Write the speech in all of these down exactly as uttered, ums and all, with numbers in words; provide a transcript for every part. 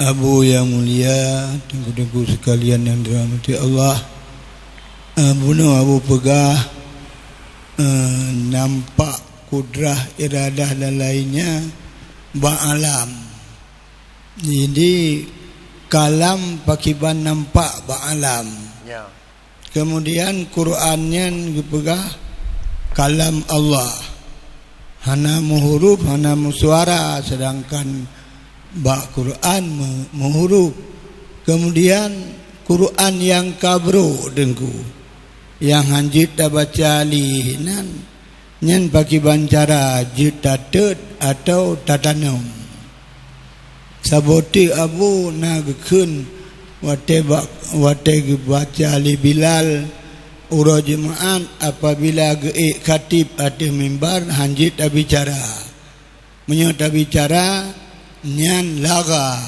Abu yang mulia, teungku-teungku sekalian yang dirahmati Allah, eh, bunoe Abu peugah, eh, nampak kudrah, iradah dan lainnya bak alam. Jadi, kalam pakiban nampak bak alam. Ya. Kemudian Quran nyan geupeugah kalam Allah. Hana meuhuruf, hana meusuara, sedangkan bak Quran meu-, meuhuruf. Kemudian Quran nyang ka brok teungku, nyang hanjeuet tabaca lé nan, nyan pakiban cara jeuet tateut atau tatanom. Saboh teuk Abu na geukheun watée ba-, watée geubaca lé Bilal uroe Jumat apabila geuék khatib ateueh mimbar hanjeuet tabicara. Meunyoe tabicara, nyan lagha,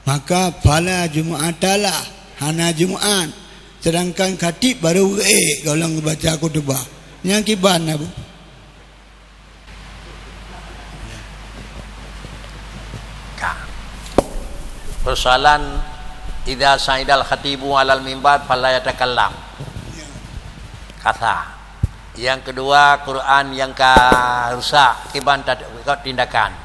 maka fala jum'atalah, hana Jumat. Sedangkan khatib baru geuék gohlom geubaca khutubah. Nyan kiban Abu. Ka. Persoalan, idza sa'idal khatibu 'alal mimbar fala yatakallam. Kasa. Yang kedua, Quran yang ka rusak, kiban ta-, tindakan.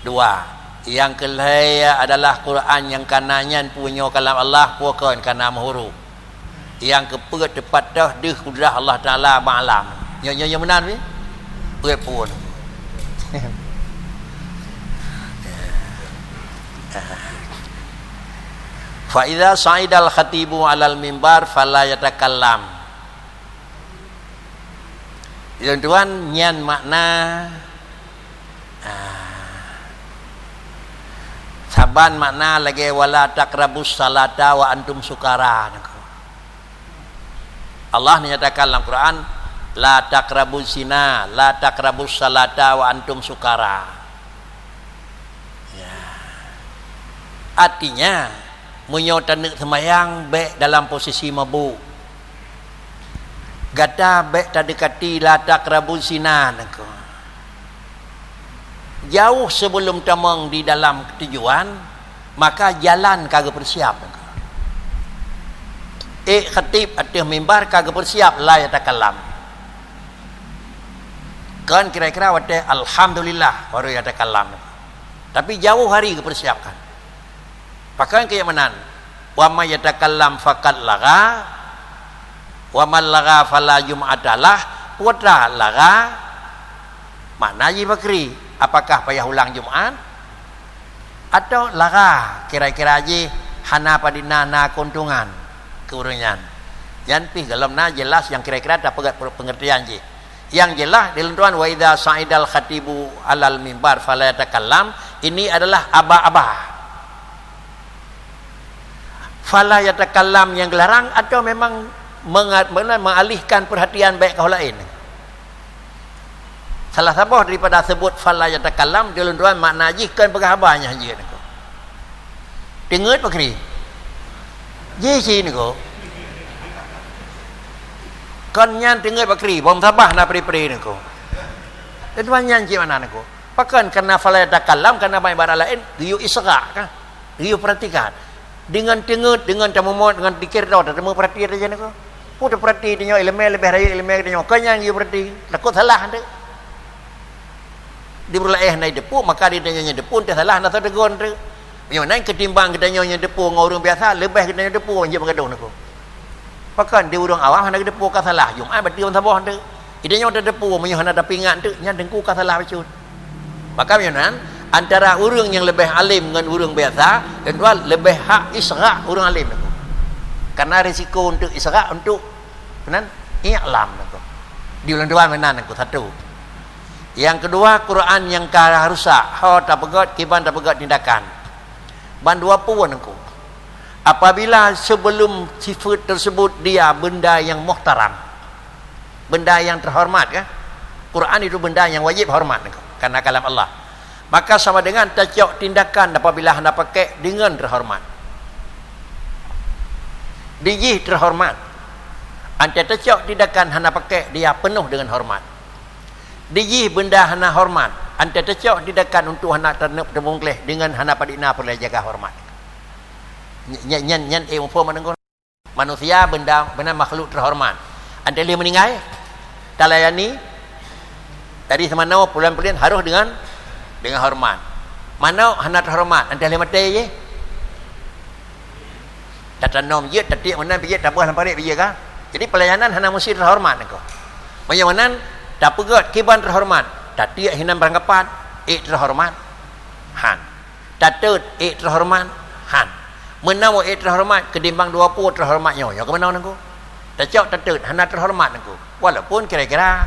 Dua. Yang kelhée adalah Quran nyang ka na nyan peue nyoe kalam Allah, peue kon ka na meuhuruf. Nyang keupeuet teupat toh deuh kudrah Allah Taala bak alam. Nyoe, nyoe, nyoe meunan weh? Peuet pun. Fa idza sa'idal khatibu 'alal mimbar fala yatakallam. Lôn tuan nyan makna, ah, saban makna lagée wala taqrabus salata wa antum sukara. Allah menyatakan dalam Quran, "La taqrabuz zina, la taqrabus salata wa antum sukara." Ya. Artinya, meunyoe taneuk seumayang, bék dalam posisi mabuk. Gata bék tadekati la taqrabuz zina nangko. Jauh sebelum tamong di dalam tujuan, maka jalan ka geupersiap. Ék khatib ateueh mimbar ka geupersiap la yatakallam. Kon kira-kira watée alhamdulillah baru yatakallam. Tapi jauh hari geupersiapkan. Pakon keu meunan, "Wa may yatakallam faqad lagha, wa man lagha fala jum'ata lah." Peue teuma lagha, makna jih pakri, apakah payah ulang Jumat? Atau lagha, kira-kira jih hana padum na, na keuntungan keu ureuëng nyan? Nyan pih gohlom na jelas nyang kira-kira tapeugét pengertian jih. Yang jelas di lôn tuan, "Wa idza sa'idal khatibu 'alal mimbar fala yatakallam," ini adalah aba-aba. Fala yatakallam yang geularang atau memang menga-, mengalihkan perhatian baik keu laén? Salah saboh daripada sebut fala yatakallam di lôn tuan makna jih kon peugah haba nyang jeuet niko. Teungeut pakri. Jih si niko. Kon nyan teungeut pakri, bom sabah na pri-pri niko. Teuma nyan cit makna niko. Pakon kana fala yatakallam, kana ban ibarat laén, geuyue isra ka. Geuyue perhatikan. Dengan teungeut, dengan tamumot, dengan pikir tau, tateumeu perhati saja niko. Peue taperhati tanyoe ileumé leubeh rayeuk ileumé tanyoe. Kon nyan geuyue perhati. Takot salah tu. Di beureulah éh na jiteupeu, maka di tanyoe nyang teupeu teuh salah na sategon tu. Meunyoe nan keutimbang geutanyoe nyang teupeu ngon ureuëng biasa, leubeh geutanyoe teupeu nyang jeuet meugadong niko. Pakon di ureuëng awam hana geuteupeu ka salah, Jumat berarti ban saboh tu. Di tanyoe teupeu meunyoe hana tapeuingat tu, nyan teungku ka salah bacut. Maka meunyoe nan, antara ureuëng nyang leubeh além ngon ureuëng biasa, tentu leubeh hak isra ureuëng além niko. Karena risiko untuk isra untuk nan i'lam niko. Di ulôn tuan meunan niko satu. Yang kedua, Quran nyang ka rusak, ho tapeugét, kiban tapeugét tindakan. Ban dua pun niko. Apabila sebelum sifat tersebut dia benda yang muhtaram, benda yang terhormat, kan? Quran itu benda yang wajib hormat niko, karena kalam Allah. Maka sama dengan tacok tindakan apabila hana pakai dengan terhormat. Dijih terhormat. Antai tacok tindakan hana pakai, dia penuh dengan hormat. Dijih benda hana hormat, Ante teucok tindakan untuk hana teuneuk teubungkleh dengan hana padikna peureulée jaga hormat. Nyan, nyan, nyan, eh, muphom aneuk. Manusia benda, benda makhluk terhormat. Ante lheueh meuninggai, talayani, dari seumanoe pulan-pulan harus dengan, dengan hormat. Manok hana terhormat, ante lheueh maté jih. Tatanom jeuet, tatiek meunan pih jeuet, taboh lam parit pih jeuet ka. Jadi pelayanan hana mesti terhormat niko. Meunyoe meunan, tapeugét kiban terhormat, tatiek hinan barangkapat, ék terhormat. Han. Tateut ék terhormat, han. Meunan ék terhormat, ketimbang dua puluh terhormat nyoe, nyoe keumeunang niko. Tacok tateut, hana terhormat niko. Walaupun kira-kira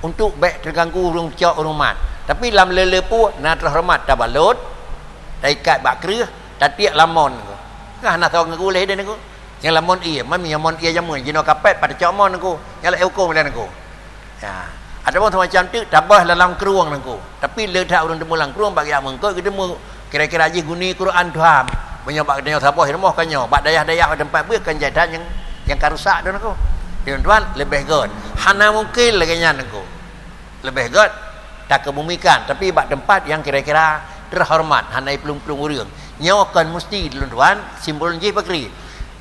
untuk bék terganggu ureuëng cok ureuëng mat. Tapi lam le-le pue na terhormat tabalot, taikat bak kreueh, tatiek lam mon niko. Kan hana soe geuguléh deh niko. Nyang lam mon ie, man nyang mon ie jameun, jinoe kapét pat tacok mon niko. Nyang laén huköm lé niko. Ya. Ataupun semacam tu, tabah dalam krueng niko. Tapi le that ureuëng teumeulang krueng bak jak meungkot, geuteumeu kira-kira jih guni Quran tuhan. Meunyoe bak geutanyoe saboh rumoh kan nyoe, bak dayah-dayah teumpat beuet kan jai that nyang, nyang ka rusak tu niko. Di tuan leubeh gét. Hana mungkin lagée nyan niko. Leubeh gét takeubumikan, tapi bak teumpat nyang kira-kira terhormat, hana iplueng-plueng ureuëng. Nyoe kon musti di tuan, simbol jih pakri.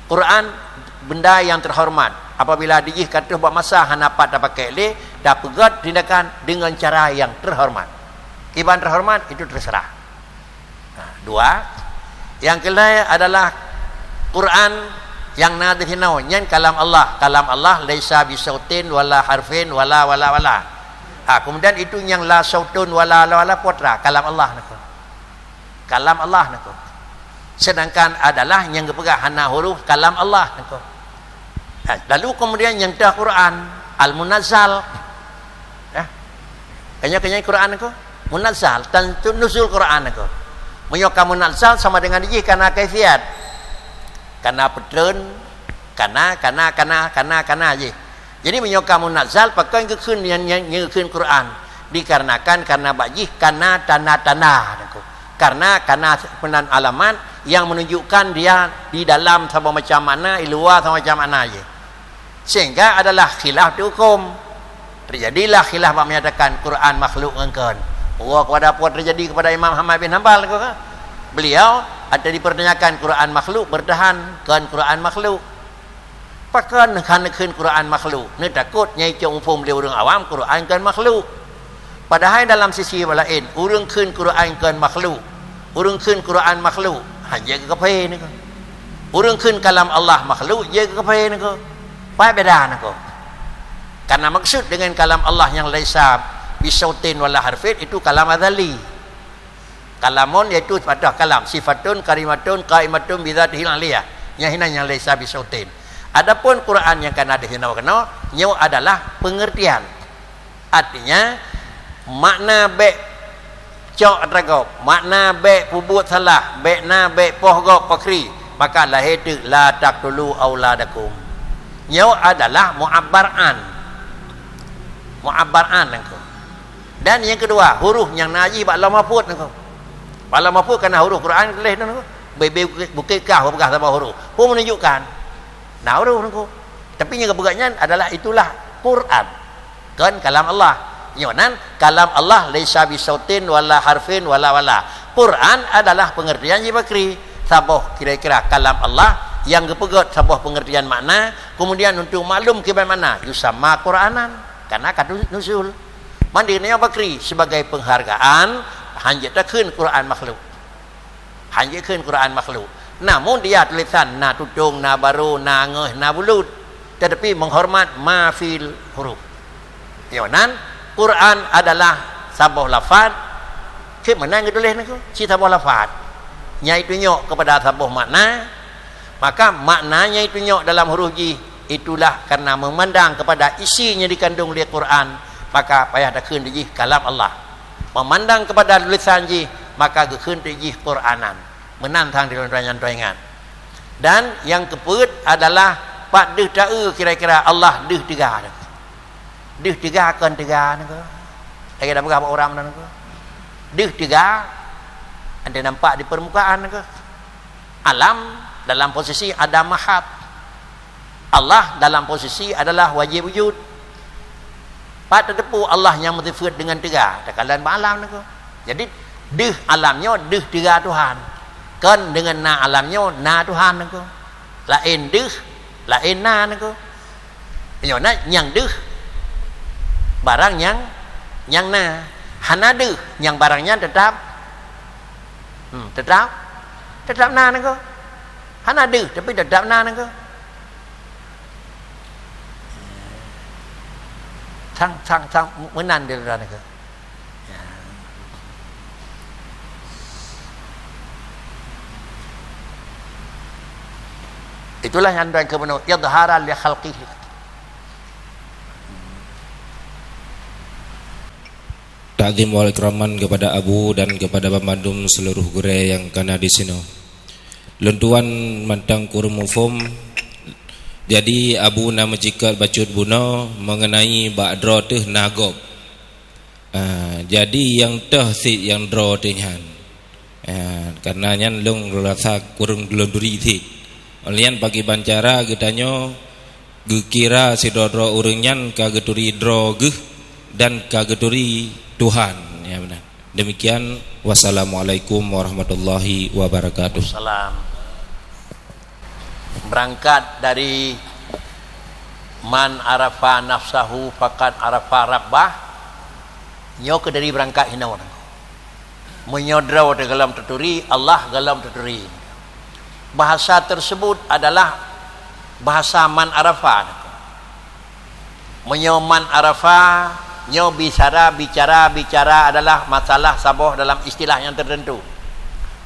Quran benda yang terhormat. Apabila dijih ka troh bak masa hana pat tapakai lé, tapeugét tindakan dengan cara yang terhormat. Kiban terhormat itu terserah. Nah, dua. Yang keulhée adalah Quran yang na di sinoe, nyan kalam Allah. Kalam Allah laisa bisautin wala harfin wala, wala, wala. Ha, kemudian itu nyang la sautun wala, wala, wala putra, kalam Allah niko. Kalam Allah niko. Sedangkan adalah nyang geupeugah hana huruf kalam Allah niko. Ha, lalu kemudian nyang teuh Quran, Al-Munazzal. Ya. Kanya-kanya Quran niko, munazzal, tentu nuzul Quran niko. Meunyoe ka munazzal sama dengan jih kana kaifiat. Kana peutreun, kana, kana, kana, kana, kana jih. Jadi meunyoe ka munazzal, pakon geukheun nyan, nyan, nyan geukheun Quran? Dikarenakan karena bak jih kana tanda-tanda niko. Karena, kana peunan alamat yang menunjukkan dia di dalam saboh macam makna, di luwa saboh macam makna jih. Sehingga adalah khilaf di hukum. Terjadilah khilaf bak menyatakan Quran makhluk ngon kon. Uroe kepada apa terjadi kepada Imam Ahmad bin Hanbal niko kan? Beliau ada dipertanyakan Quran makhluk, bertahan kon Quran makhluk. Pakon hana kheun Quran makhluk? Neutakot nyai cok muphom lé ureuëng awam Quran kon makhluk. Padahai dalam sisi laén, ureuëng kheun Quran kon makhluk, ureuëng kheun Quran makhluk, han jeuet keu kafé niko. Ureuëng kheun kalam Allah makhluk, jeuet keu kafé niko. Pai beda niko. Karena maksud dengan kalam Allah yang laisa bisautin wala harfin itu kalam azali. Kalamun yaitu sifat kalam, sifatun karimatun qaimatun bidzatihil aliyah. Nyang hinan nyang laisa bisautin. Adapun Quran nyang kana di sinoe keunoe, nyoe adalah pengertian. Artinya, makna bék cok atra gob, makna bék peubuet salah, bék na bék poh gob pakri, maka lahé teuk la taqtulu auladakum. Nyoe adalah mu'abbar an. Mu'abbar an nangko. Dan nyang keudua, huruf nyang na jih bak Lauh Mahfuz nangko. Bak Lauh Mahfuz kana huruf Quran tuléh nangko. Bukét kah peugah saboh huruf. Peue menunjukkan na huruf nangko. Tapi nyang geupeugah nyan adalah itulah Quran. Kon kalam Allah. Nyoe nan kalam Allah laisa bisautin wala harfin wala wala. Quran adalah pengertian jih bakri. Saboh kira-kira kalam Allah nyang geupeugét saboh pengertian makna, kemudian untuk maklum kiban makna, yusamma Quranan. Karena ka nuzul. Mandiri nyoe bakri sebagai penghargaan, hanjeuet takheun Quran makhluk. Hanjeuet kheun Quran makhluk. Namun dia tulisan na tutong, na baro, na ngeueh, na bulut. Tetapi menghormat ma fil huruf. Nyoe nan, Quran adalah saboh lafaz, keu meunan geutuléh nangko, cit saboh lafaz. Nyang itunyok kepada saboh makna, maka makna nyang itunyok dalam huruf jih, itulah karena memandang kepada isi nyang dikandung lé Quran, maka payah takheun jih kalam Allah. Memandang kepada tulisan jih, maka geukheun jih Quranan. Meunan sang di lôn tuan nyan tuan ingat. Dan nyang keupeuet adalah pat deuh taeu kira-kira Allah deuh teuga. Deuh teuga kon teuga nangko. Lagée na peugah bak ureuëng meunan nangko. Deuh teuga, ante nampak di permukaan nangko. Alam dalam posisi adam mahad. Allah dalam posisi adalah wajib wujud. Pat tateupeue Allah nyang meusifeuet deungon teuga, takalon bak alam nangko. Jadi, deuh alam nyoe, deuh teuga Tuhan. Kon deungon na alam nyoe, na Tuhan nangko. Laén deuh, laén na nangko. Nyoe na nyang deuh, barang nyang, nyang na. Hana deuh, nyang barang nyan teutap, hmm, teutap, teutap na nangko. Hana deuh, tapi teutap na nangko. Sang, sang, sang meunan di luwa nangko. Ya. Itulah nyang Tuhan keumeunyoe, idharan li khalqihi. Takzim wal ikraman kepada Abu dan kepada banmandum seluruh gurée nyang kana di sinoe. Lôn tuan mantong kureueng muphom. Jadi, Abu na meucikot bacut bunoe mengenai bak droe teuh na gob. Ah, jadi nyang toh sit nyang droe teuh nyan. Ah, karena nyan lôn rasa kureueng lôn turi sit. Oleh nyan pakriban cara geutanyoe geukira sidroe-droe ureuëng nyan ka geuturi droe geuh dan ka geuturi Tuhan. Ya, beuna. Demikian, wassalamualaikum warahmatullahi wabarakatuh. Salam. Berangkat dari man arafa nafsahu faqad arafa rabbah, nyoe keu dari berangkat hinoe. Meunyoe droe teuh gohlom taturi, Allah gohlom taturi. Bahasa tersebut adalah bahasa man arafa. Meunyoe man arafa, nyoe bicara, bicara, bicara adalah masalah saboh dalam istilah nyang tertentu.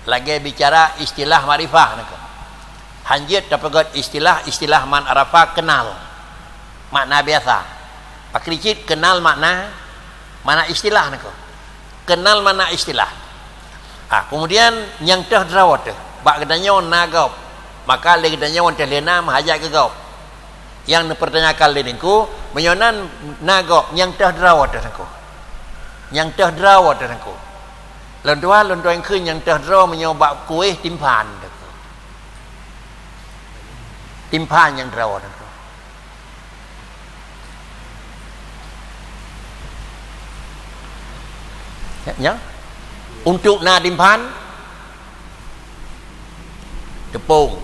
Lagée bicara istilah makrifah nangko. Hanjeuet tapeugét istilah, istilah man arafa kenal. Makna biasa. Pakri cit kenal makna, makna istilah nangko. Kenal makna istilah. Ah, kemudian nyang toh droe teuh, bak geutanyoe na gob. Maka lé geutanyoe teuh lé na meuhajat keu gob. Nyang neupertanyakan lé nangko, meunyoe na, na gob nyang toh droe teuh nangko. Nyang toh droe teuh nangko. Lôn tuan, lôn tuan kheun nyang toh droe meunyoe bak kueh timphan teuh. Timphan nyang droe teuh. Ya, ya. Untuk na timphan, teupông.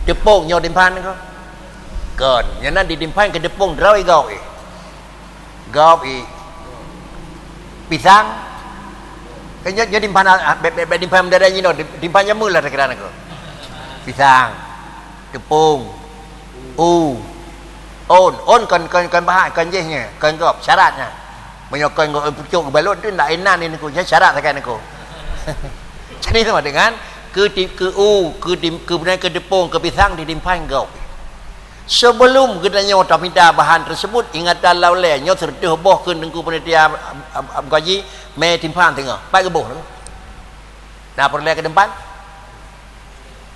Teupông nyoe timphan ko. Kon, nyan na di timphan keu teupông droe gob, eh. Gob, eh. Pisang. Kan nyoe, nyoe timphan, ah, bèk, bèk, bèk timphan meudara jinoe, timphan jameun lah takira nangko. Pisang. Teupông. U. Ôn. Ôn kon, kon, kon bahan, kon jih nyoe, kon gob, syarat nyan. Meunyoe kon gob pucôk geubalot tu ndak inan ni nangko, nyan syarat sagai nangko. Jadi sama dengan keu ti-, keu u, keu tim-, keu bunoe, keu teupông, keu pisang di timphan gob. Sebelum geutanyoe tamita bahan tersebut, ingatan laulée nyoe seureutôh boh keu Teungku Panitia, am, am, am, gaji, mé timphan singoh. Pat geuboh nangko. Na peureulée keu timphan?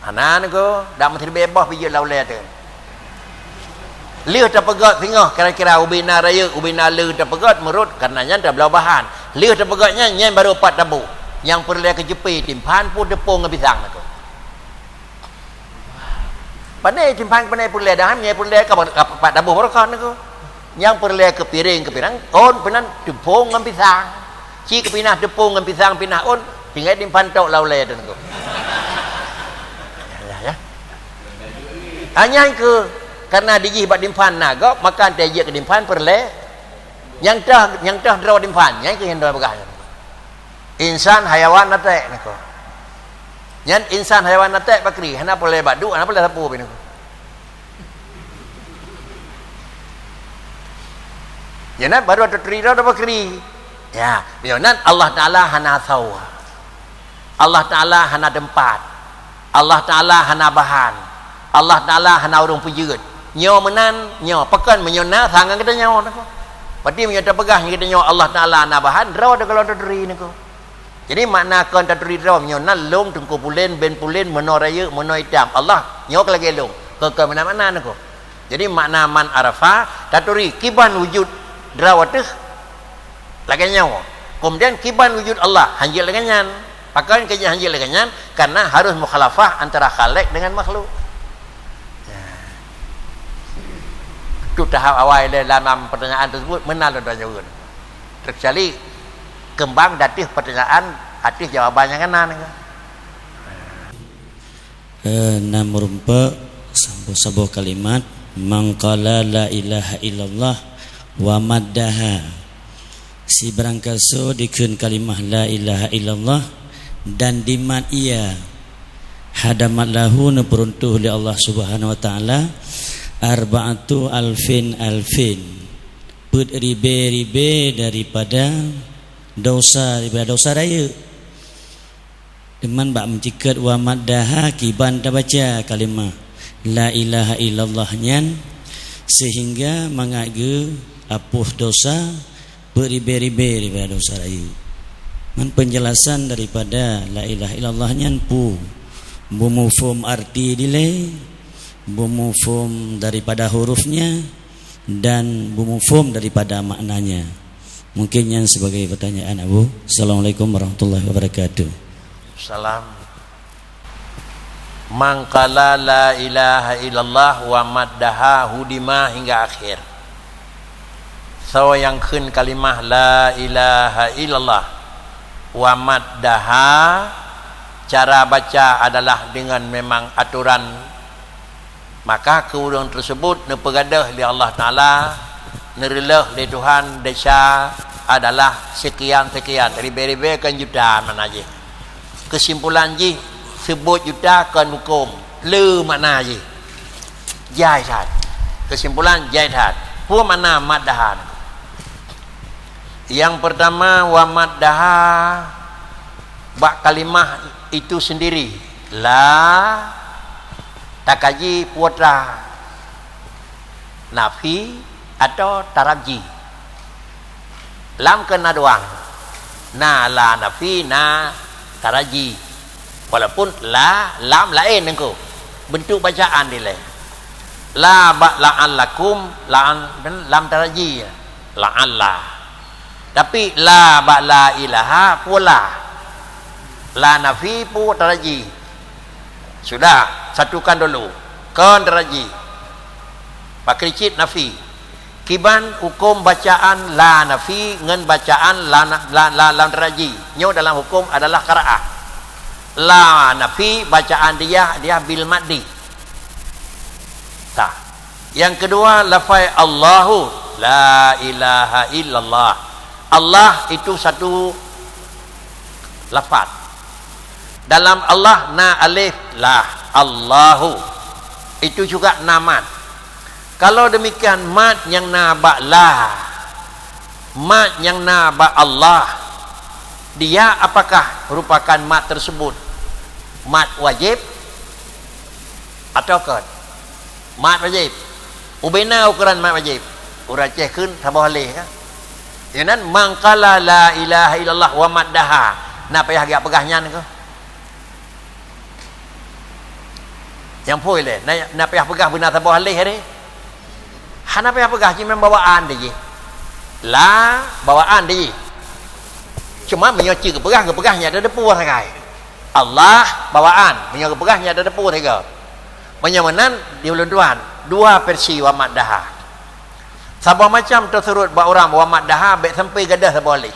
Hana nangko, dak meuteubeh boh pijeuet laulée teuh. Lheueh tapeugét singoh kira-kira ubena rayeuk, ubena le tapeugét meurot, karena nyan tabloe bahan. Lheueh tapeugét nyan, nyan barô pat taboh. Nyang peureulée keu jipé timphan pih teupông ngon pisang nangko. Pane timphan pane peureulée dah, nyan peureulée ka, ka pat taboh barokah nangko. Nyang peureulée keu piréng, keu piréng, ôn peunan teupông ngon pisang. Ci keu pinah teupông ngon pisang, pinah ôn, tinggai timphan tok laulée teuh nangko. Ya, ya, ya. Hanya keu karena dijih bak timphan na gob, maka teuh jeuet keu timphan peureulée. Nyang teuh, nyang teuh droe timphan, nyan keuh nyang droe peugah nyan. Insan hayawan natek nangko. Nyan insan hayawan natek pakri, hana peureulée bak duek, hana peureulée sapeue pih nangko. Nyan barô taturi droe pakri. Ya, nyoe nan Allah Taala hana sawa. Allah Taala hana teumpat. Allah Taala hana bahan. Allah Taala hana ureuëng peujeuet. Nyoe meunan, nyoe pakon meunyoe na sangang geutanyoe nangko. Berarti meunyoe tapeugah ngon geutanyoe Allah Taala hana bahan, droe teuh gohlom taturi nangko. Jadi makna kon taturi droe meunyoe na lôn Teungku Pulen, ben Pulen, meunoe rayeuk, meunoe itam. Allah, nyoe keu lagée lôn, kon, kon meunan makna nangko. Jadi makna man arafa, taturi kiban wujud droe teuh lagée nyoe. Kemudian kiban wujud Allah, hanjeuet lagée nyan. Pakon keu hanjeuet lagée nyan, karena harus mukhalafah antara khaliq dengan makhluk. Ya. Untuk tahap awai lé dalam pertanyaan tersebut, meunan lôn tuan jaweueb. Terkecuali keumbang di ateueh pertanyaan, ateueh jawaban nyang keunan. Eh, na meurumpok saboh-saboh kalimat, "Man qala la ilaha illallah wa maddaha." Sibarang kasoe dikheun kalimah la ilaha illallah dan dimat ia, hadamat lahu, neupeuruntuh lé Allah Subhanahu wa Taala arba'atu alfin alfin, peuet ribée-ribée daripada dosa, daripada dosa rayeuk. Teuma bak meuceukeut wa maddaha kiban tabaca kalimah la ilaha illallah nyan, seuhingga mangat geuhapus dosa peuet ribée-ribée daripada dosa rayeuk. Ngon penjelasan daripada la ilaha illallah nyan peue, beumuphom arti dilée, beumuphom daripada hurufnya, dan beumuphom daripada maknanya. Mungkin nyan sebagai pertanyaan, Abu. Assalamualaikum warahmatullahi wabarakatuh. Salam. Man qala la ilaha illallah wa maddaha hudima hingga akhir. Soe nyang kheun kalimah la ilaha illallah wa maddaha, cara baca adalah dengan memang aturan, maka keu ureuëng tersebut neupeugadôh lé Allah Taala, neureuloh lé Tuhan desya adalah sekian-sekian, ribée-ribée kon juta makna jih. Kesimpulan jih, seubot juta kon huköm, le makna jih. Jai that. Kesimpulan, jai that. Peue makna maddaha? Yang pertama, wa maddaha bak kalimah itu sendiri. La takaji putra nafi atau taraji. Lam keu na dua. Na la nafi, na taraji. Walaupun la, lam laén nangko. Bentuk bacaan dilée. La bak la'allakum, la'an, lam taraji. La'alla. Tapi la bak la ilaha pula. La nafi pu taraji. Sudah, satukan dulu. Kon taraji. Pakri cit nafi. Kiban huköm bacaan la nafi ngon bacaan la, la, la, lam taraji. Nyoe dalam huköm adalah qiraah. La nafi bacaan dia, dia bil maddi. Tah. Yang kedua, lafai Allahu, la ilaha illallah. Allah itu satu lafaz. Dalam Allah na alif, la, Allahu. Itu juga na mad. Kalau demikian, mad nyang na bak la, mad nyang na bak Allah, dia apakah rupakan mad tersebut mad wajib atau kon? Mad wajib. Ubena ukoran mad wajib. Ureuëng Aceh kheun saboh aleh ka. Nyan, man qala la ilaha illallah wa maddaha. Na payah geujak peugah nyan ka? Nyang phôi lé, na, na payah peugah beuna saboh aleh deh. Hana payah peugah, cuma bawaan deh jih. La, bawaan deh jih. Cuma meunyoe cit geupeugah, geupeugah nyan ada depu sagai. Allah, bawaan. Meunyoe geupeugah nyan ada depu sagai. Meunyoe meunan, di ulôn tuan, dua versi wa maddaha. Saboh macam teusurot bak ureuëng wa maddaha, bék sampai gadoh saboh aleh.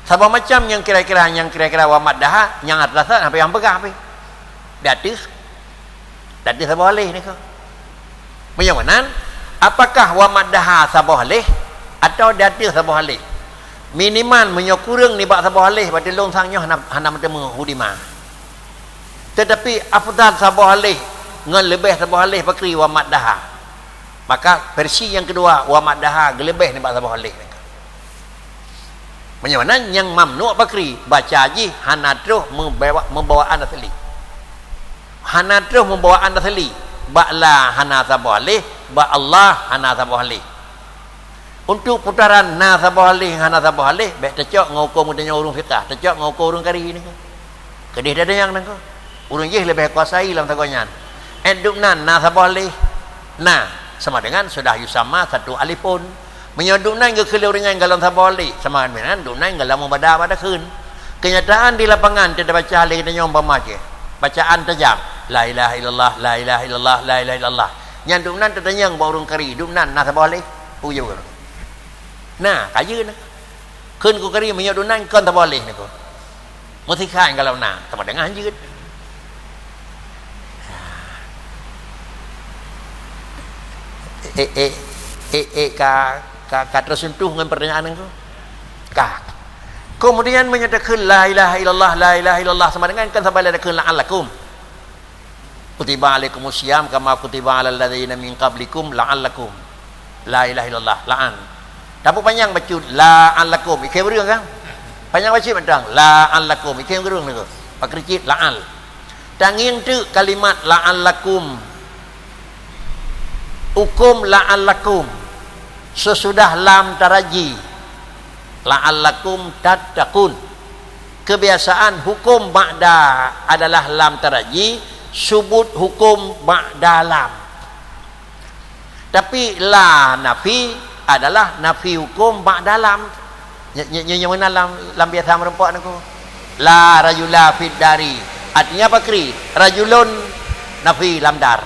Saboh macam nyang kira-kira, nyang kira-kira wa maddaha, nyang atra sa, sampai nyang peugah pih. Di ateueh, di ateueh saboh aleh niko. Meunyoe meunan, apakah wa maddaha saboh aleh atau di ateueh saboh aleh? Minimal meunyoe kureueng nibak saboh aleh, berarti lôn sang nyoe hana, hana meuteumé hudima. Tetapi afdal saboh aleh ngon leubeh saboh aleh pakri wa maddaha. Maka versi yang kedua, wa maddaha geuleubeh nibak saboh aleh. Meunyoe meunan nyang mamnu pakri, baca jih hana troh meubawa-, meubawaan asli. Hana troh meubawaan asli. Bak la hana saboh aleh, bak Allah hana saboh aleh. Untuk putaran na saboh aleh, hana saboh aleh, bék teucok ngon huköm geutanyoe ureuëng fiqah, teucok ngon huköm ureuëng kari niko. Keudeh dada nyang nangko. Ureuëng jih leubeh kuasai lam sagoe nyan. Ét dubnan na saboh aleh. Na, sama dengan sudah yusamma satu alifun. Meunyoe dubnan geukheun lé ureuëng nyan golom saboh aleh, sama dengan dubnan golom meubada-bada kheun. Kenyataan di lapangan teubaca lé geutanyoe umpama jih. Bacaan tajam. La ilaha illallah, la ilaha illallah, la ilaha illallah. Nyan dum nan teutanyong bak ureuëng kari, dum nan na saboh lé, peue jaweueb. Na, ka jeuet na. Kheun keu kari, meunyoe dum nan kon saboh lé niko. Meusikhan kalau na, teuma deungon jeuet. Eh, eh, eh, eh, ka, ka, ka tersentuh ngon pertanyaan niko? Ka. Kemudian meunyoe takheun la ilaha illallah, la ilaha illallah sama dengan kan saban lé takheun la'allakum. Kutiba alaikumus siyam kama kutiba alal ladzina min qablikum la'allakum. La ilaha illallah, la'an. Tapi panyang bacut la'allakum, ikheun ureuëng kan? Panyang bacut mantong la'allakum, ikheun ureuëng niko. Pakri cit la'al. Tangieng teuk kalimat la'allakum. Hukum la'allakum sesudah lam taraji. La'allakum tattaqun. Kebiasaan hukum ba'da adalah lam taraji, subut hukum ba'da lam. Tapi la nafi adalah nafi hukum ba'da lam. Nye-, nye-, nye-, nyang meunan lam, lam biasa meurumpok niko. La rajula fid dari. Artinya apa kri? Rajulun nafi lam dar.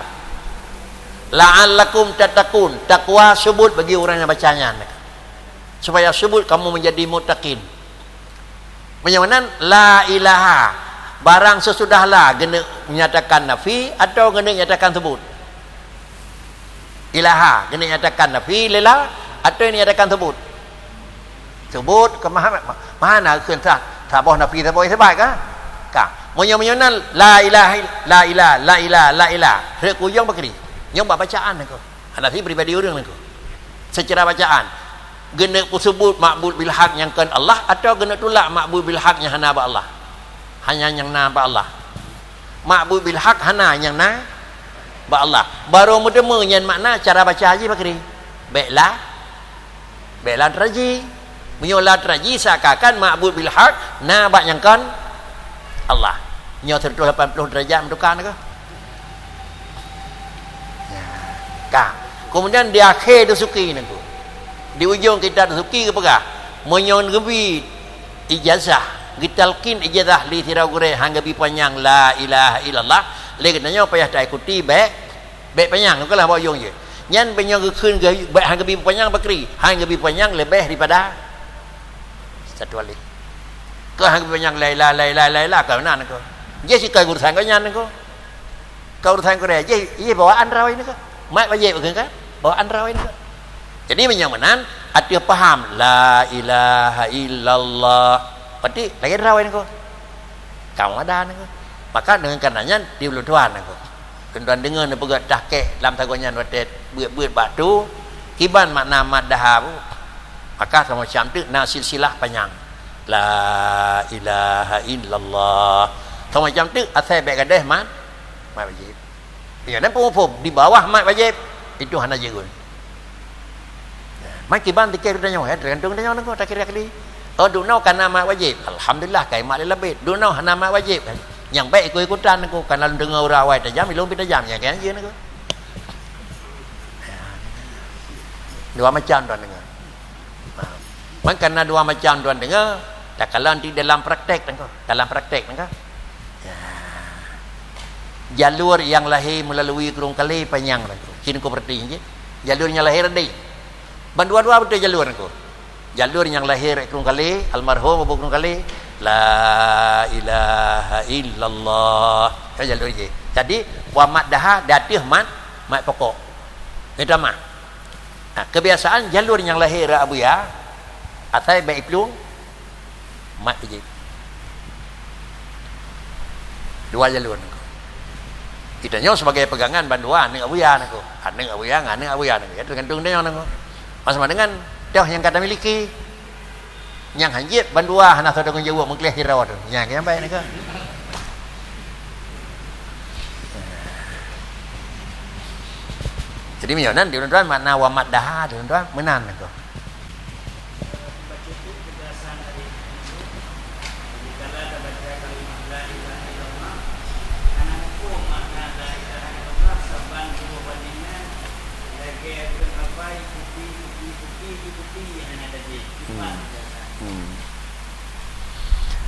La'allakum tattaqun. Takwa subut bagi orang yang baca nyan. Supaya subut kamu menjadi muttaqin. Meunyoe meunan, la ilaha. Barang sesudah la, geuneuk nyatakan nafi atau geuneuk nyatakan subut? Ilaha, geuneuk nyatakan nafi lé la atau nyatakan subut? Subut, ke mana, mana kheun sa-, saboh nafi, saboh isbat ka? Ka. Meunyoe, meunyoe nan, la ilaha ill-, la ilaha, la ilaha, la ilaha. Rek kuyong bakri. Nyong bak bacaan niko. Hana si pribadi ureuëng niko. Secara bacaan, geuneuk peusubut ma'bud bil haq nyang kon Allah atau geuneuk tulak ma'bud bil haq nyang hana bak Allah? Hanya nyang na bak Allah. Ma'bud bil haq hana nyang na bak Allah. Barô meuteumé nyan makna cara baca jih bakri. Bèk la, bèk la taraji. Meunyoe la taraji seakan-akan ma'bud bil haq na bak nyang kon Allah. Nyoe seratus lapan puluh derajat meutuka niko. Ka. Kemudian di akhé Dusuki niko. Di ujong kitab Dusuki geupeugah, meunyoe geubri ijazah, geutalkin ijazah lé sidroe gurée han geubri panyang la ilaha illallah, lé geutanyoe payah taikuti bèk, bèk panyang, niko lah bak ujong jih. Nyan meunyoe geukheun geu-, bèk han geubri panyang bakri, han geubri panyang leubeh daripada satu alif. Keu han geubri panyang la ilaha, la ilaha, la ilaha, ka meunan niko. Jih sikai urusan gobnyan niko. Ka urusan gurée, jih, jih bawaan rawi niko. Mat wajéb keu ka? Bawaan rawi niko. Jadi meunyoe meunan, ateueh paham la ilaha illallah. Berarti lagée rawi niko. Kamu ada niko. Maka dengan karena nyan di ulôn tuan niko. Keu tuan deungoe neupeugah tahqiq lam sagoe nyan watée beuet-beuet bak tu, kiban makna mad daha bu. Maka sama macam tu na silsilah panyang. La ilaha illallah. Sama macam tu asai bèk gadeh mat, mat wajéb. Ya, dan peumuphom di bawah mat wajéb itu hana jeuet. Mai kiban tikir tanyoe, ya, tergantung tanyoe niko takir kali. Oh, dunoe kana mat wajéb. Alhamdulillah, kai mat lé labét. Dunoe hana mat wajéb. Nyang baik ikut-ikutan niko, kana lôn deungoe ureuëng awai tajam, ilôn pi tajam, nyang kaya jeuet niko. Dua macam tuan deungoe. Ha. Man kana dua macam tuan deungoe, takalon di dalam praktek niko, dalam praktek niko. Ya. Jalur nyang lahé meulalui Krueng Kalé panyang niko. Cit niko berarti nggih. Jalur nyang lahé radi. Ban dua-dua beutôi jalur niko. Jalur nyang lahé Krueng Kalé, almarhum Abu Krueng Kalé, la ilaha illallah. Ya, jalur jih. Jadi, wa mad daha di ateueh mat, mat pokok. Minta maaf. Nah, kebiasaan jalur nyang lahé Abuya, asai bak iplueng, mat wajéb. Dua jalur niko. Kita nyoe sebagai pegangan bandua aneuk Abuya niko. Aneuk Abuya ngon aneuk Abuya niko. Ya, tergantung dia niko. Sama dengan toh nyang ka tamiliki. Nyang hanjeuet bandua hana soe tanggung jaweueb meukleh sidroe tu. Nyang nyang baik niko. Jadi meunyoe nan di ulôn tuan makna wa mad daha di ulôn tuan meunan niko. Hmm.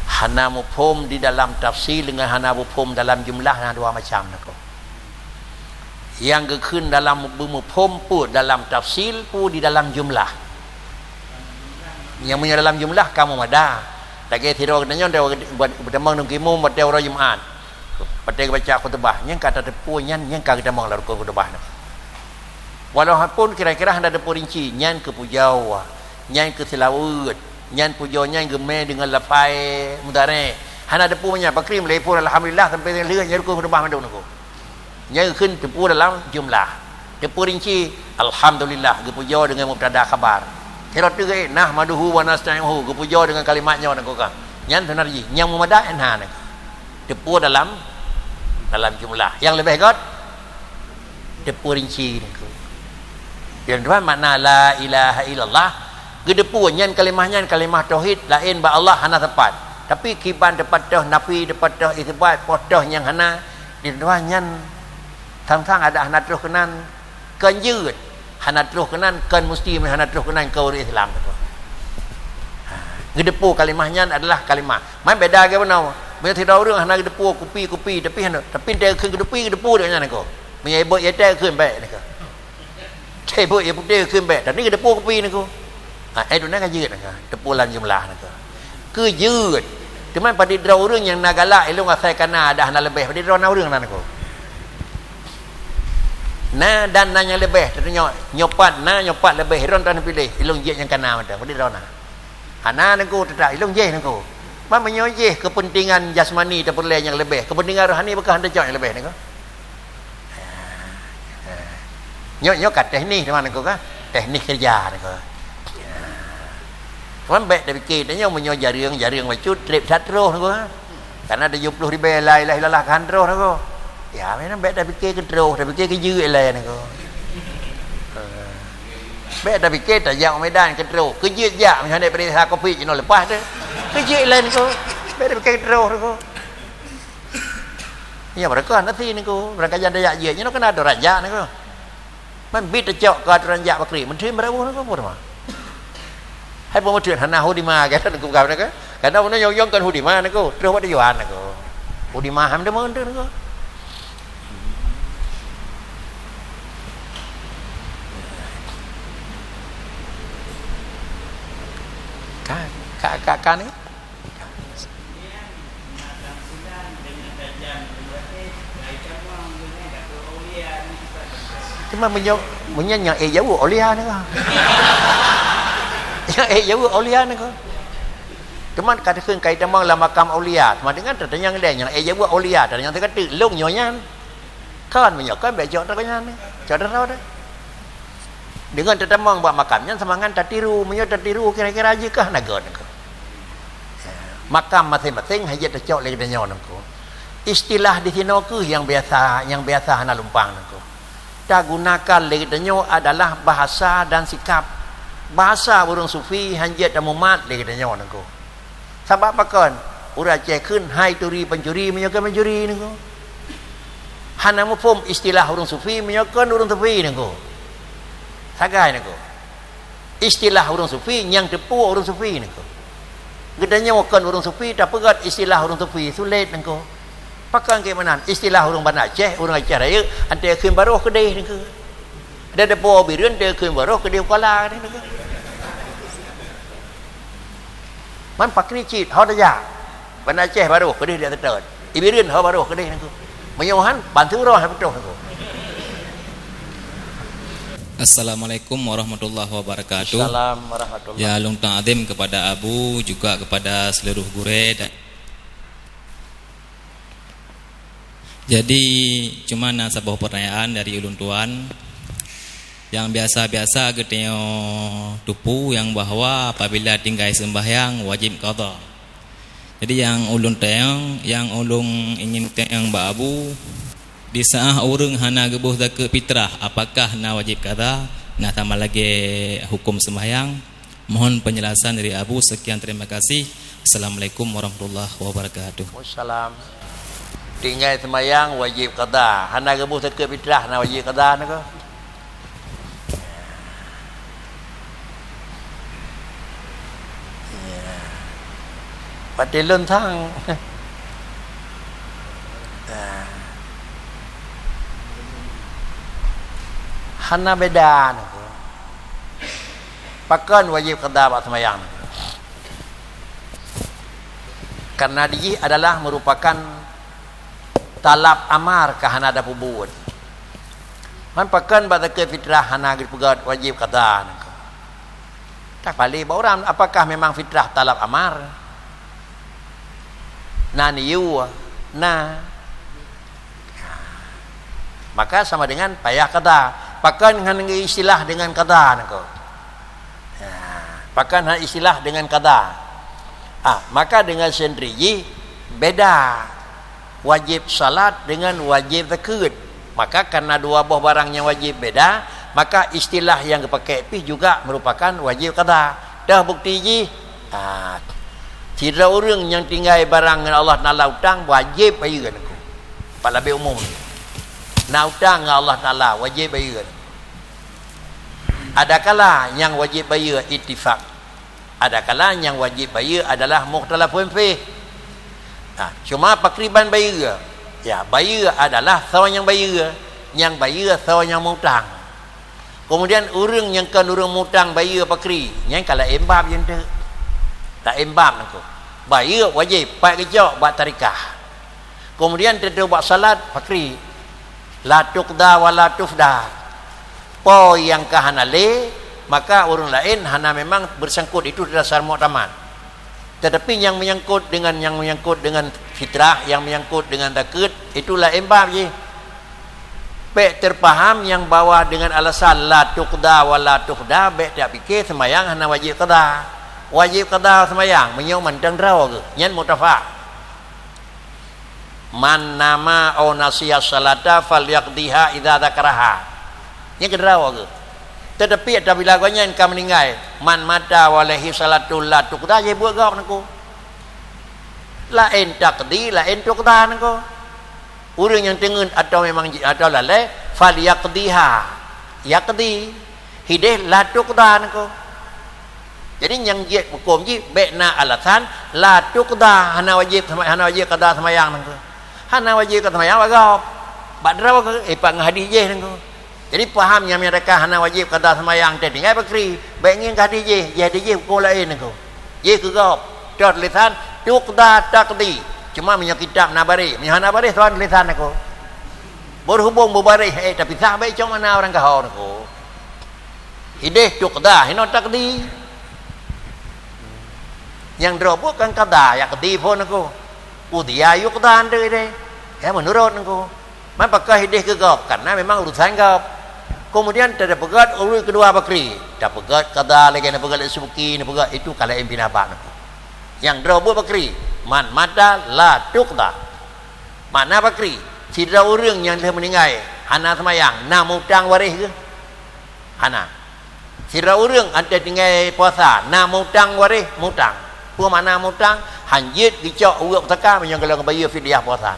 Hana muphom di dalam tafsir dengan hana muphom dalam jumlah, na dua macam niko. Nyang geukheun dalam beumuphom peue dalam tafsil peue di dalam jumlah. Nyang meunyoe dalam jumlah ka meumada. Lagèe sidroe geutanyoe geutamong ngon imum watèe uroe Jumat. Watèe geubaca khutubah, nyan ka tateupeue nyan, nyan ka geutamong lam rukon khutubah nyan. Walaupun kira-kira hana teupeurinci, nyan keu pujoe, nyan keu seulaweuet, nyan pujoe nyan geumè deungon lafai mudhari'. Hana teupeu nyan, pakri meulai phon alhamdulillah sampai lheueh nyan rukon khutubah mandum niko. Nyan kheun teupeu dalam jumlah. Teupeurinci, alhamdulillah, geupujoe deungon mubtada khabar. Kira teuk, nahmaduhu wa nasta'inuhu, geupujoe deungon kalimat nyoe niko kan. Nyan seunarji, nyang meumada nyan. Teupeu dalam, dalam jumlah. Nyang leubeh göt, teupeurinci niko. Yang dua makna la ilaha illallah, geuteupeu nyan kalimah nyan kalimah tauhid, laén bak Allah hana teumpat. Tapi kiban teupatoh nafi, teupatoh isbat, poh toh nyang hana, di dua nyan sang-sang ada hana troh keunan, kon jeuet, hana troh keunan, kon musti hana troh keunan keu ureueng Islam. Ha, geuteupeu kalimah nyan adalah kalimah. Man beda ke beuna. Meunyoe sidroe ureueng hana geuteupeu kupi-kupi, tapi hana, tapi entah kheun geuteupeu, geuteupeu deungon nyan ko. Meunyoe ibot ya teh kheun baik niko. Teh ibot ya putéh kheun baik, tapi geuteupeu kupi niko. Ha, eh, tu na ka jeuet niko. Teupeu lam jumlah niko. Keu jeuet. Teuma padit droe ureueng nyang na galak ilong asai kana dah na leubeh. Padit droe na ureueng na niko. Na dan na nyang leubeh, teunyoe nyopat na, nyopat leubeh, ron tan piléh, ilong jeuet nyang kana mantong. Padit droe na. Hana niko teutap ilong jih niko. Man meunyoe jih kepentingan jasmani tapeureulèe nyang leubeh, kepentingan rohani bukon hana cok nyang leubeh niko. Nyoe, nyoe ka teknis teuma niko ka. Teknis kerja niko. Cuman bèk tapike tanyoe meunyoe jareueng, jareueng bacut trép that troh niko ka. Karena tujuh puluh ribèe la ilaha illallah kan troh niko. Ya, memang bèk tapike keu troh, tapike keu jeuet ilèe niko. Bèk tapike tajak u Medan keu troh, keu jeuet jak, misalnya periksa covid jinoe lepas tu. Keu jeuet ilèe niko. Bèk tapike keu troh niko. Ya, mereka nanti niko, mereka jadi jak jeuet, jinoe kena aturan jak niko. Man bit tacok keu aturan jak bakri, menteri berabu niko pun mah. Hai peumutuan hana hudima kata niko bukan niko. Karena mana nyong-nyong kan hudima niko, terus buat tujuan niko. Hudima ham demen tu niko. Ka, ka, ka, ka ni? Teuma meunyoe, meunyoe nyang ék jaweueb aulia niko. Nyang ék jaweueb aulia niko. Teuma ka takheun ka itamong lam makam aulia, teuma deungon tatanyong lé nyang ék jaweueb aulia, tatanyong teuka teuk lôn nyoe nyan. Kon meunyoe kon bèk cok droe nyan, cok droe deh. Deungon tatamong bak makam nyan sama ngon tatiru, meunyoe tatiru kira-kira jih kah na göt niko. Makam maséng-maséng hana tacok lé geutanyoe niko. Istilah di sinoe keuh nyang biasa, nyang biasa hana lumpang niko. Tagunakan lé geutanyoe adalah bahasa dan sikap. Bahasa ureueng sufi hana jeuet tamumat lé geutanyoe niko. Sabab pakon? Ureueng Aceh kheun hai turi pancuri meunyoe keu mencuri niko. Hana muphom istilah ureueng sufi meunyoe kon ureueng sufi niko. Sagai niko. Istilah ureueng sufi nyang teupeu ureueng sufi niko. Geutanyoe kon ureueng sufi, tapeugöt istilah ureueng sufi sulet niko. Pakon keu meunan istilah ureueng Banda Aceh, ureueng Aceh Rayeuk, anté kheun baroh keudeh niko. Dan teupeu bireuen, anté kheun baroh keudeh kala niko. Man pakri cit, ho tajak. Banda Aceh baroh keudeh di ateueh. Ibireuen ho baroh keudeh niko. Meunyoe han, bantu roh beutôi niko. Assalamualaikum warahmatullahi wabarakatuh. Salam warahmatullahi. Ya, lôn ta'zim kepada Abu, juga kepada seluruh gurèe dan Jadi, cuma na saboh pertanyaan dari ulôn tuan. Nyang biasa-biasa geutanyoe teupeu nyang bahwa apabila tinggai seumbahyang wajib qadha. Jadi, nyang ulôn tanyong, nyang ulôn ingin tanyong bak Abu, di saat ureueng hana geuboh zakeuet fitrah, apakah na wajib qadha? Na sama lagèe huköm seumbahyang? Mohon penjelasan dari Abu. Sekian, terima kasih. Assalamualaikum warahmatullahi wabarakatuh. Wassalam. Tinggai seumayang wajib qadha. Hana geuboh zakeuet fitrah na wajib qadha na keuh? Ya. Patéh lôn sang. Ya. Hana beda nangko. Pakon wajéb qada bak seumayang nangko? Karena dijih adalah merupakan talab amar ka hana tapeubuet. Man pakon bak zakeuet fitrah hana geupeugah wajéb qada nangko? Tapalé bak ureuëng, apakah memang fitrah talab amar? Na niyuwa, na. Maka sama dengan payah qada. Pakon hana istilah dengan qada nangko? Ha, pakon hana istilah dengan qada? Ah, maka dengan sendiri jih beda wajéb salat dengan wajéb zakeuet. Maka karena dua boh barang nyang wajéb beda, maka istilah nyang geupakai pih juga merupakan wajéb qada. Toh bukti jih? Ah, sidroe ureuëng nyang tinggai barang ngon Allah Taala utang, wajéb bayeue nangko. Pat labéh umum. Na utang ngon Allah Taala, wajéb bayeue. Adakala nyang wajéb bayeue ittifaq. Adakala nyang wajéb bayeue adalah mukhtalafun fih. Nah, cuma pakri ban bayeue. Ya, bayeue adalah soe nyang bayeue, nyang bayeue soe nyang mutang. Kemudian ureuëng nyang kon ureuëng mutang bayeue pakri, nyan ka laén bab jih teuk. Laén bab nangko. Bayeue wajéb, pat geucok bak tarikah. Kemudian teuntée bak salat pakri. La tuqda wa la tufda. Po nyang ka hana lé, maka ureuëng laén hana memang beusangkot, itu dasar muktamad. Tetapi nyang menyangkut dengan, nyang menyangkut dengan fitrah, nyang menyangkut dengan zakeuet, itu laén bab jih. Bék teupaham nyang bahwa dengan alasan la tuqda wa la tufda, bék tapike seumayang hana wajéb qada. Wajéb qada seumayang meunyoe mantong droe geuh, nyan muttafaq. "Man nama au nasiya salata falyaqdiha idza dzakaraha." Nyan keudroe geuh. Tetapi apabila gobnyan ka meuninggai, "Man mata wa alaihi salatun la tuqda," jih buet gob nangko. Laén taqdi, laén tuqda nangko. Ureuëng nyang teungeut atawa memang ji-, atawa lalée, "Falyaqdiha." Yaqdi. Hideh la tuqda nangko. Jadi nyang jeuet huköm jih bék na alasan la tuqda, hana wajéb sema-, hana wajéb qada seumayang nangko. Hana wajéb qada seumayang bak gob. Bak droe geuh, eh, pat ngon hadih jih nangko. Jadi paham nyang menyatakan hana wajéb qada seumayang teutinggai pakri, bék ngieng keu hadih jih, jih hadih jih huköm laén nangko. Jih keu gob, toh tulisan tuqda taqdi. Cuma meunyoe kitab na baréh, meunyoe hana baréh, soe tulisan nangko. Berhubung beubaréh, eh, tapisah bék cok makna ureuëng kaho nangko. Hideh tuqda, hinoe taqdi. Nyang droe buet kan qada, yaqdi phon nangko. Qudiya yuqda nangko hideh. Ya, meunurot nangko. Man pakon hideh keu gob, karena memang urusan gob. Kemudian tapeugét ureuëng keudua pakri. Tapeugét qada lagée neupeugét lé Subki, neupeugét itu ka laén pinah bab nangko. Nyang droe buet pakri, man mata la tuqda. Makna pakri, sidroe ureuëng nyang lheueh meuninggai, hana seumayang, na mutang waréh geuh? Hana. Sidroe ureuëng 'oh teutinggai puasa, na mutang waréh? Mutang. Peue makna mutang? Hanjeuet geucok ukeue pusaka meunyoe gohlom geubayeue fidyah puasa.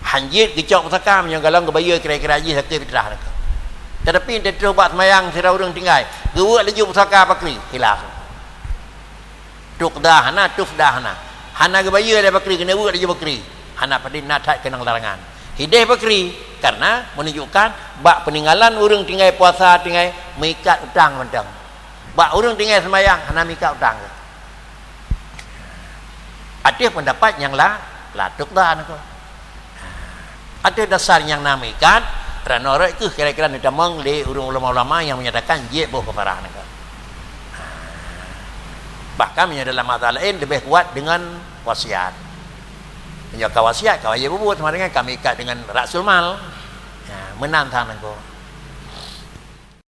Hanjeuet geucok pusaka meunyoe gohlom geubayeue kira-kira jih zakeuet fitrah nangko. Tetapi teutroh bak seumayang sidroe ureuëng tinggai, geuweuek laju pusaka pakri, khilaf. Tuqda hana, tufda hana. Hana geubayeue lé pakri, keuneuk weuek laju pakri. Hana padum na that keunong larangan. Hideh pakri, karena menunjukkan bak peninggalan ureuëng tinggai puasa, tinggai meuikat utang mantong. Bak ureuëng tinggai seumayang, hana meuikat utang. Ateueh pendapat nyang la, la tuqda nangko. Ateueh dasar nyang na meuikat, ranoe rot keuh kira-kira neutamong lé ureuëng ulama-ulama nyang menyatakan jeuet boh keufarah nangko. Bahkan meunyoe dalam mazhab laén leubeh kuat deungon wasiat. Meunyoe ka wasiat, ka wajéb peubuet sama dengan ka meuikat deungon rasul mal. Ya, meunan sang nangko.